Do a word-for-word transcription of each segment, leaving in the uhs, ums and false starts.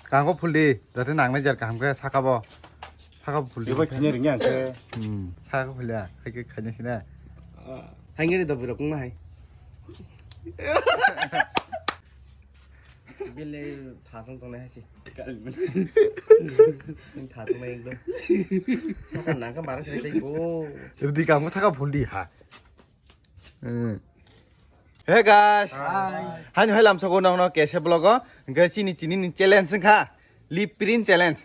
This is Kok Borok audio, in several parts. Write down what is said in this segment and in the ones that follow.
Kango phuldi, jate nangnai jar kaham khe sakabo. Sakabo phuldi. Ebo khaina ringya ang khe. Hmm, sakabo phulya, hai khe khaina sina. Hai ngiri da birok wngma hai. Bile thasong tongnai hai se. Nang thasong nai ekdom. Sakha nangkha mara sai tei bo. Rdi kango sakabo phuldi ha. Hmm. Hey guys. Hi. Haino hai lamsoko nongno kese vlog o. Hingke chini tini ni challenge wngkha. Lip print challenge.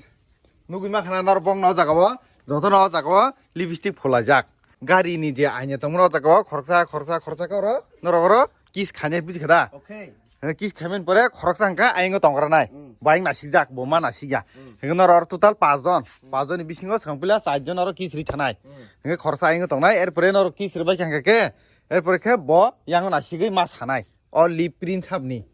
Nugui ma khana norok bong no jaga o. Joto no jaga o lipstick phulajak. Gari ni je aina tongmo no jaga o khoroksa, khoroksa, khoroksa khe oro norok oro kiss khainai buji kha da. Okay. Hingke kiss khaimani pore khoroksa hingke ayang o tongkra nai. Mm. Bo ayang nasikjak, bo ma nasikya. Mm. Hingke norok oro total pas jon. Mm. Pas jon ni bisingo swkang puila char jon oro kiss ri thanai. Mm. Hingke khoroksa ayang o tongnai, er pore norok kiss ribai kha hingke khe, er pore khe bo yang o nasigwi ma sanai. O lip print sabni.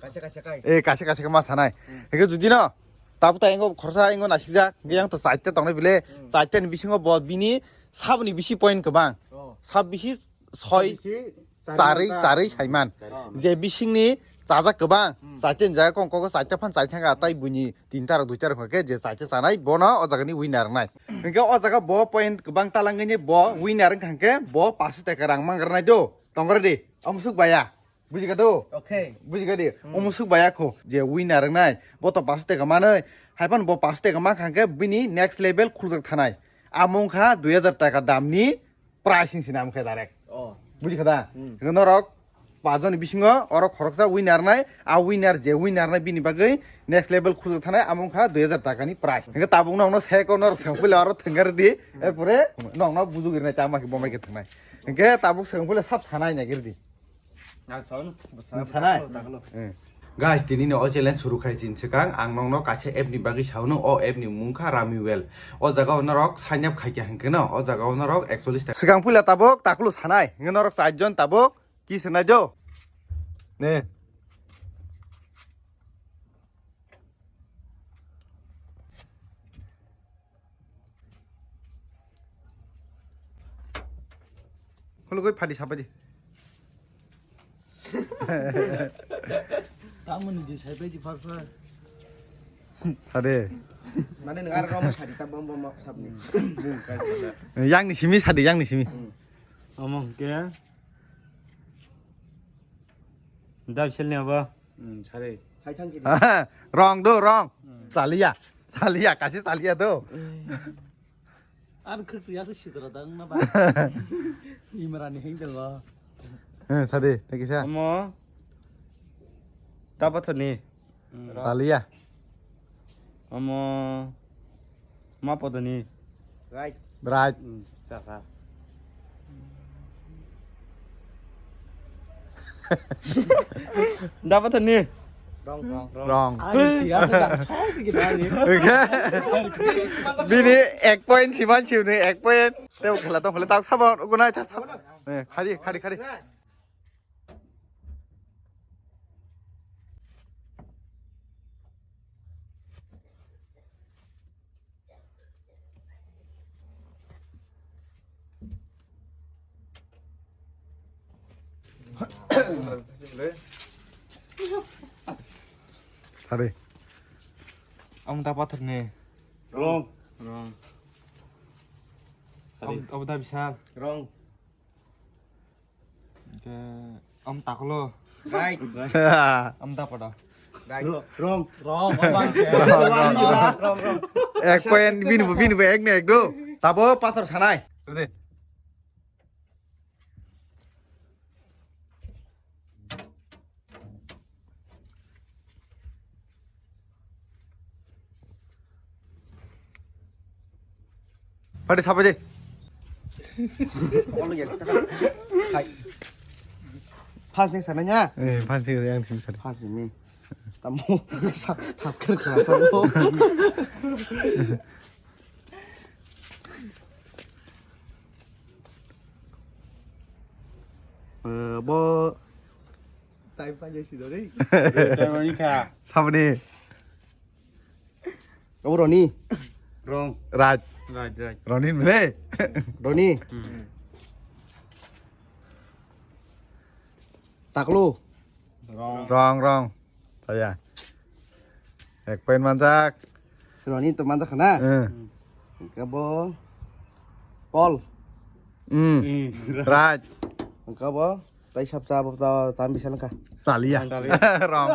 Kaisa kaisa kai. Eh, kaisa kaisa khe ma sanai. Mm. Hingke judi no, tabuk ta ayang o khoroksa ayang o nasikjak, hingke yang to char ta tongnai bile, Mm. char ta ni bisingo bo bini sabni bisi point kwbang. Oh. Sab bisi soi Bisi Charwi, charwi saiman. Oh. Je bisingni chajak kwbang, Hmm. Chaitani jaga kong kogo chaita phan chai thangkha, tai buini tinta rok duita rok hwnkhe je chaita chanai, bono o jagani winner wngnai. Hwnkhe o jaga bo point kwbang talangani bo winner wngkha hwnkhe bo paso taka rang mangrwnai do. Tongkra di, omusuk baya. Bujikha do? Okay. Bujikha di? Hmm. Omusuk baya kho, je winner wngnai, bo to paso taka manwi, haiphano bo paso taka mankha hwnkhe bini next level khuljak thanai. Amo wngkha dui hajar taka damni price ni sinam khe direct. Oh. Buji kha da? Hmm. Hingke norok pajoni bisingo oro khoroksa winner nai, a winner je winner nai bini bagwi next level khurjak thanai amo wngkha dui hajar taka ni price. Hingke tabuk no ono seko norok sengpili oro thengkar di, erpore nokno bujuk rinai tamo khe bomai khe thangnai. Hingke tabuk sengpili sab sanai nai giri di. Ang sao no. Ang sanai? Taklo, taklo. Eh. Guys, tini ni o challenge suru khai chin swkang ang nokno kaisa app ni bagwi sao no, o app ni mung kha Rami Well. O jaga o norok sign up khai kha hwnkhe no, o jaga o norok ekchollish taka. Swkang puila tabuk taklo sanai, hwnkhe norok char jon tabuk kiss rinai do. Ne. Khulugwi phadi sabaidi. Tamoni je saibaidi phar phar. Sade. Mane nang aro rom sadi ta bom bom sabni. Yang ni simi sadi, yang ni simi. Hmm. Omo hwnkhe. Dab sel ni abo. Hmm, sari. Sai thang kiri. Wrong do, wrong. Hmm. Chaliya. Chaliya, kasi chaliya do. Eh. Ar khuk siya se sidra dang na ba. Imran ni heng dal ba. Eh, sari, thank you, sir. Omo. Tapathor ni. Hmm. Chaliya. Omo. Ma podoni. Right. Right. Hmm, chakha. Da pathani. Wrong, wrong, wrong. Wrong. Ai, siya sa da. Thok ki da ni. Okay. Bini ek point siman siu ni ek point. Teo khela to khela tak sabon. Ugunai ta sabon. Eh, khari, khari, khari. Sari. Ang ta pathar ni. Wrong. Wrong. Sari. Ang, ang ta bisal. Wrong. Hingke, am taklo. Right. Am dapada. Right. Wrong. Wrong. Wrong, wrong. Wrong, wrong. Ek point, bini bo, bini bo ek ne ek do. Tabo pathor sanai. Ready? Pati sapa je? Hai. Pas ni sana nya. Eh, pas ni yang sim sana. Pas ni. Tamu sa thap kar kar tamu. Eh, bo. Time pa jai si dori. Time ni kha. Sabni. Kamu Roni. Wrong. Raj. Raj, Raj. Roni bele. Roni. Hmm. Taklu. Wrong. Wrong, wrong. Saya. Ek point manjak. Roni to manjak khana. Eh. Hingke bo Paul. Hmm. Right. Hingke bo tai sab cha bo cha, cha bisal ka. Chaliya. Chaliya. Wrong.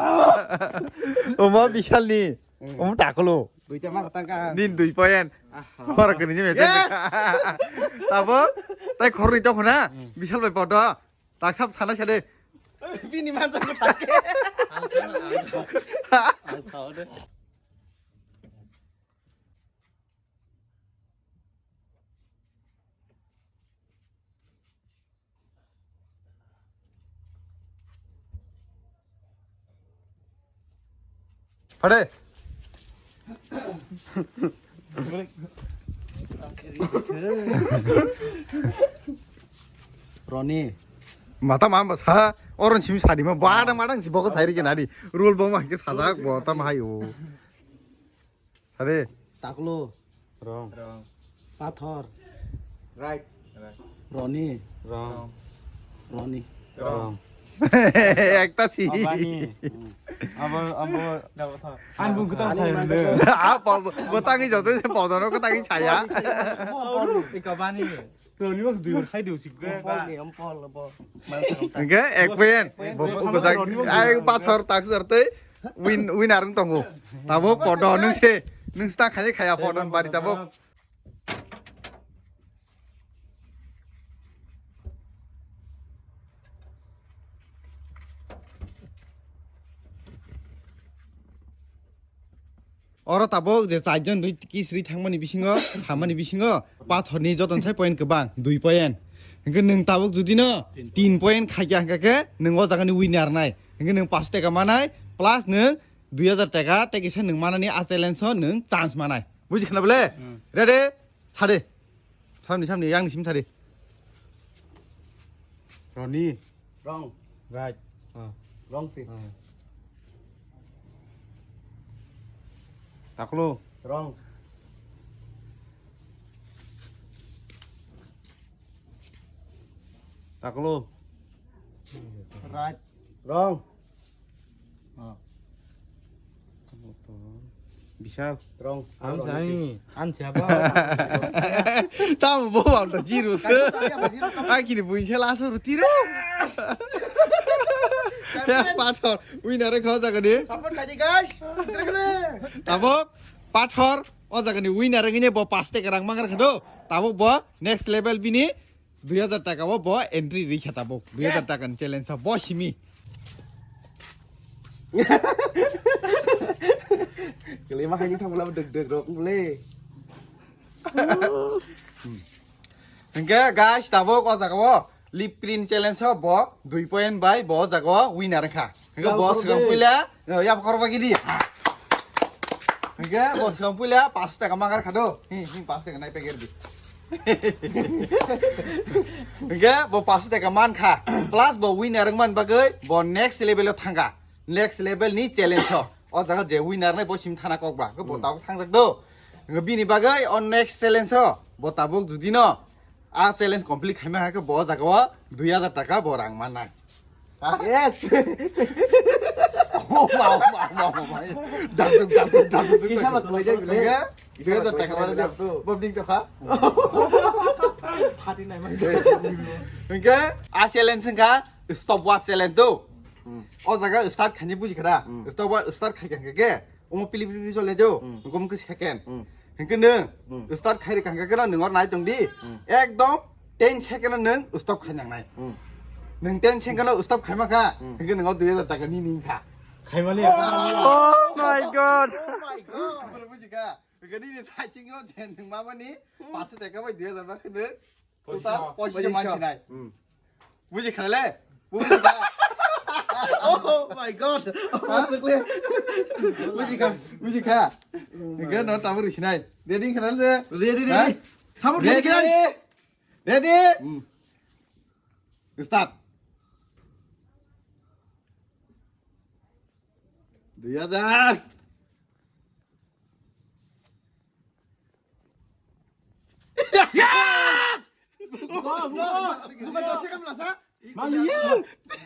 Omo bisal ni. Hmm. Omo takolo. Duita ma tang ka. Din dui point. Aha. Hor kini ni mesen. Yes! Tabo, tai khorni to khona. Hmm. Bisal bai podo. Tak sab sana sade. Bini manjak ko tak. Ang sa, ang sa. Ang sa de. Hade. Roni. Mata ma basa oron simi sadi ma ba dang ma dang si bogo sai ri kena di. Rule bo ma ke sajak bo tam hai o. Hade. Taklo. Wrong. Wrong. Pathor. Right. Right. Roni. Wrong. Roni. Wrong. Ekta si. Abani. Abo, abo. Ang bung kwtal Ani sai mangkha hwndw. Ah, pau, bo tangi joto ni pau dono ko tangi chaya. Ikabani. Roni bak dui khai deu sibga. Ompol ni, ompol, ompol. Hingke ek point. Bo, bo, bo, gojak. Ai, pathor tak sar tei. Win, winner wng tongo. Tabuk podo nung se. Nung sta khai khaya podo bari tabuk. Oro tabuk je charjon rwi kisri thangmani bisingo, samani bisingo, pathorni joton sai point kwbang, dui point. Hingke nwng tabuk judi no tin point khaikya hingka khe nwng o jagani winner nai. Hingke nwng paanch taka manai, plus nwng dui hajar taka, tei kisa nwng manani a challenge o nwng chance manai. Buji khna bole? Hmm. Ready? Sade. Samni, samni, yang ni sim sade. Roni. Wrong. Right. Ah. Wrong si. Ah. Taklo. Wrong. Taklo. Right. Wrong. Ah. Bishal. Wrong. Ang sai, ang siapa? Tamo bo ang to zero se. Ang kini buin se laso ruti ro. Ya pathor, winner kho jaga ni. Support khai di guys. Tabok pathor o jaga ni winner ngine bo paste rang mangar khado. Tabok bo next level bini Dui hajar taka o bo entry ri kha tabuk. Dui hajar taka ni challenge o bo simi. Kelima hai ni thang bwla deg deg rok bwle. Hingke guys tabuk o jaga o lip print challenge o bo dui point bai bo o jaga o winner kha. Hingke bo swkang puila, ya khorba gidi. Hingke bo swkang puila paanch taka mangar khado. Hi, hi, paanch taka nai peger di. Hingke bo paanch taka man kha. Plus bo winner wng man bagwi bo next level o thangkha. Next level ni challenge o. O jaga je winner nai bo sim thana kok ba. Bo tabuk thangjak do. Hingke bini bagwi o next challenge o bo tabuk judi no a challenge complete khaima hakhe bo o jaga o dui hajar taka bo rang mannai. Yes. Oh, wow, wow, wow, wow. Dam, dam, dam, dam, dam, dam. Kisa ma khlai jai bile. Enggak? Kisa ma khlai jai bile. Bob ding tokha. Thati nai mai. Enggak? A challenge enggak? Stop watch challenge do. Hmm. O jaga start khani buji khada. Hmm. Stop watch start khai kan ke. Omo pili pili pili chole jo. Hmm. Engko mungke second. Hmm. Hingke nwng Hmm. start khai rikha hingke keno nwng or nai tong di. Hmm. Ekdom ten second o nwng stop khai nang nai. Hmm. Nwng ten second o stop khai ma kha. Hmm. Hingke nwng o dui hajar taka nini kha. Khaimani. Oh my God. Oh my God. Buji kha. Hingke nini thai chingo je nwng ma mani. Hmm. Paanch taka bai dui hajar ba khe nwng. Total pochis mansi nai. Hmm. Buji kha le? Buji kha. Oh my God. Masuk le. Buji kha. Buji kha. Enggak, no, tabur isi nai. Ready kha le? Ready, ready. Sabur ready, ready, guys. Ready? Hmm. Start. Dui hajar. Yes! Go, go! Bukan dosa kan, Melasa? Mali ya!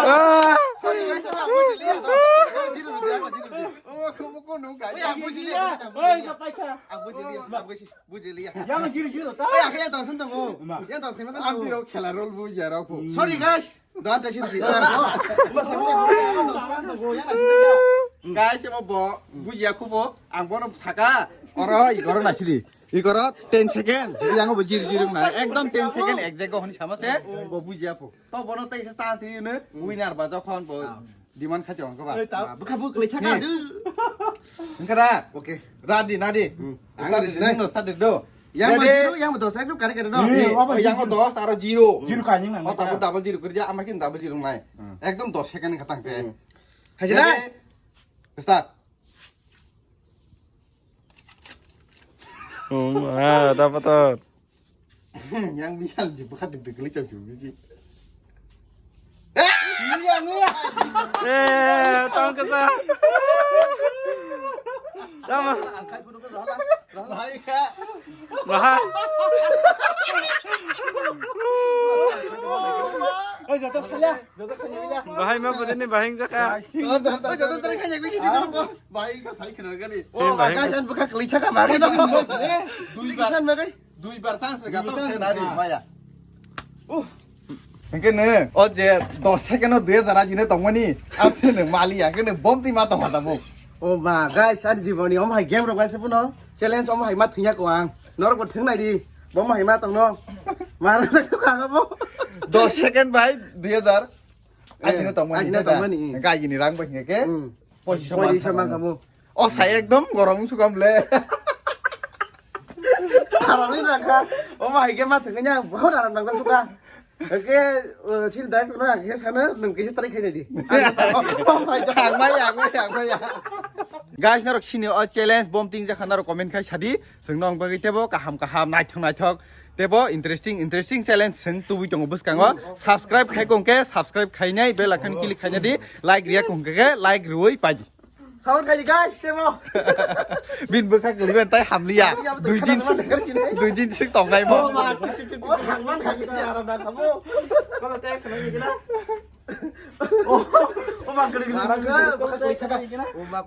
Ah! Sorry, guys, ang bujiliya. Ang bujiliya. Ang bujiliya. Ang bujiliya. Ang bujiliya. Bujiliya. Yang zero zero ta? Ay, ang kaya dosen tongo. Yang dosen tongo. Ang tiro khela role bujiya rok. Sorry, guys. Don't touch it. Guys, emo bo bujiya khubo. Ang bono saka. Oro, igoro nasiri. Igoro ten second. Yang bo zero zero na. Ekdom ten second exact go honi sama se. Bo bujiya pho. To bono teisa chance ni ne winner ba jokhon bo demand khachi ongko ba. Bwkha bwkha lai thaka. Engkara. Okay. Ready, ready. Ang ready nai. Nino start do. Yang ma zero, yang ma dos, ekdom kare kare do. Yang dos aro zero. Zero ka jing nang. O tabo double zero kuri ja, ama kin double zero nai. Ekdom dos second khatang te. Khachi nai. Start. Oh, ah, dapat. Yang bial di buka deg deg kali cok biji. Iya, iya. Eh, tong kesa. Tama. Bahai ka. Bahai. Eh, jatuh sekali ya. Jatuh sekali ya. Bahai ma putih ni bahing jaka. Jatuh, jatuh, jatuh, jatuh, jatuh. Bahai ka sai kena gani. Oh, bahai. Kajan buka kali caka mari dong. Dui bar. Dui bar chance rega to senari maya. Hingke ne, o je dos second o dui hajar ajine tongmani, ang se ne mali ya, hingke ne bomti ma tongma tamo. O ma, guys, ani jiboni om hai game rok guys puno challenge om hai ma thungya ko ang. Norok bo thung nai di. Bom hai ma tongno. Ma ra jak ka bo. Dos second bai dui hajar. Ajine tongmani. Ajine tongmani. Hingke agini rang bai hingke. Poichi sama kamu. O sai ekdom gorong sukam le. Aroni nangka. O ma hige ma thengnya bahut aram nangka suka. Oke, chini dai no ang kisa sana nung kisa try khaina di. Ang maya, ang maya, ang maya. Guys, narok sini o challenge bom ting jakha narok comment khai sadi. Sing nong bagwi tebo kaham kaham naithok naithok. Tebo interesting interesting challenge sing tubui tongo bwskango. Subscribe khai kongke subscribe khainai bell icon click khaina di. Like riya kongke like riwi paji. Sound khai guys tebo. Bin bwkha gulgan tai hamliya. Dui din sik tongnai mo. Oh, thangman khai kisi aram na kamo. Kono te khana ni gina. Oh, oh, ma gulgan. Aram ka bwkha khai kisi na.